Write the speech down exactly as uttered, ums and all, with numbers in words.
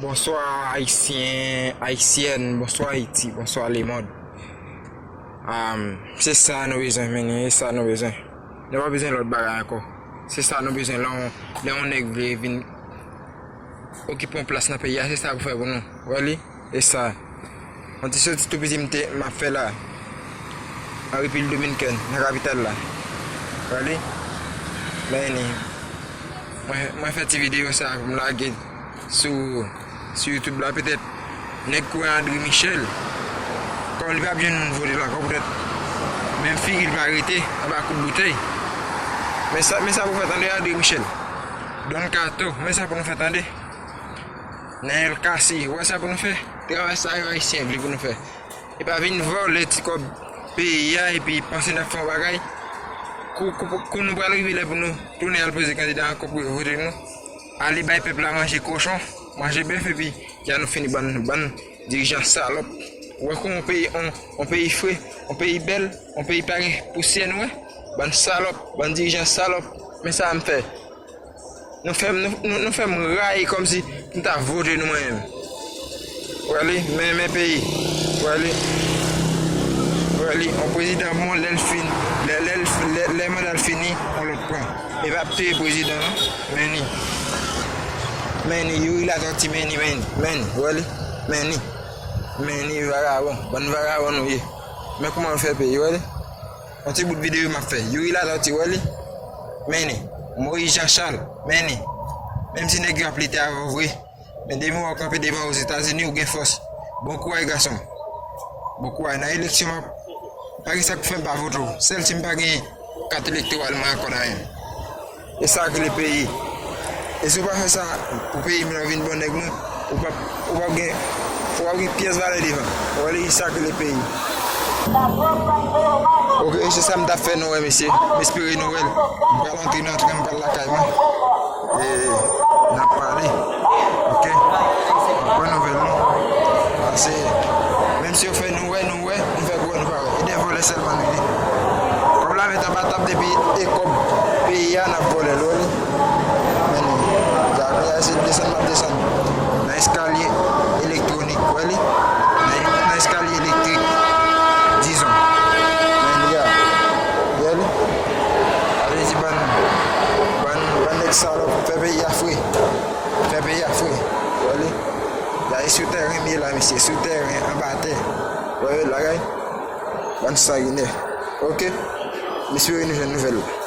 Bonswa Ayisyen, Ayisyèn, bonswa Ayiti, bonswa lemonn. Am, se sa nou bezwen, men, se sa nou bezwen. Nou pa bezwen lòt bagay ankò. Se sa nou bezwen. Lè yon, lè yon nèg vle vin okipe yon plas nan peyi a, se sa pou fè pou nou. Ou wè li? E sa. Yon ti soti tou piti m te, m ap fè la. An Repiblik Dominikèn, nan kapital la. Ou wè li? Men ni. Mwen, mwen fè ti videyo sa pou m lage sou, sou YouTube la, petèt nèg kwè André Michel, kòm li p ap jwenn moun vote l ankò, petèt menm figi l va rete anba kout boutèy. Men sa, men sa pou fè tande André Michel. Don Kato, men sa pou nou fè tande. Nèl Kasi, wè sa pou nou fè. Travay sa yo Ayisyen vle pou nou fè. E pa vin vòlè ti kòb peyi a epi panse n ap fè yon bagay. Kou, kou, kou nou pral rive lè pou nou tounen al poze kandida ankò pou yo vote nou. Ale bay pèp la manje kochon, manje bèf epi ya nou fini bann, bann dirijan salòp. Ou wè kòman yon peyi, yon, yon peyi fre, yon peyi bèl, yon peyi pa gen pousyè nou wè? Bann salòp, bann dirijan salòp. Men sa m fè. Nou fè m, nou, nou, nou fè m rayi kòmsi m ta vote nou mwen menm. Ou wè li, men, men peyi. Ou wè li, ou wè li, yon prezidan bon lè l fin, lè, lè, lè, lè manda l fini, yon lòt pran. E p ap touye prezidan non. Men ni. Men ni, Youri Latortue, men ni, men ni, men ni, ou wè li, men ni. Men ni, vagabon, bann vagabon nou ye. Men kòman nou fè peyi, ou wè li. Yon ti bout videyo m ap fè. Youri Latortue, ou wè li. Men ni. Moïse Jean Charles, men ni. Menm si nèg yo ap lite avè w vre, men depi w kanpe devan Ozetazini, ou gen fòs. Bon kouraj, gason. Bon kouraj. Nan eleksyon, m ap, pa gen sa k fè m pa vote w. Sèl si m pa gen kat elektoral mwen ankò nan men m. E sa k rele peyi. E si w pa fè sa pou peyi m nan vin bon nèg mwen, ou p ap, ou p ap gen, ou p ap gen pyès valè devan. Ou wè li, sa k rele peyi. Ok, se sa m t ap fè nou wè, mesye. M espere nou wè l. M pral antre nan tren, m pral lakay mwen. E n ap pale. Ok? M ap pran nouvèl nou. Pase, menm si yo fè nou wè, nou wè, nou fè kwè nou pa wè. E de vòlè sèlman nou ye. Kòb la met anba tab depi e kòb peyi a n ap vòlè l, ou wè li. Men nou, ja, kounye a se desann m ap desann. Nan eskalye elektwonik, ou wè li. Nan, nan eskalye elektrik, dizon. Men li a, ou wè li. Sa vle di bann, bann, bann nèg salòp fè peyi a fre. Fè peyi a fre. Ou wè li. Ya e sou tèren m ye la, mesye. Sou tèren, anba tè. Ou wè bagay. Bann sanginè. Ok? M espere nou jwenn nouvèl la.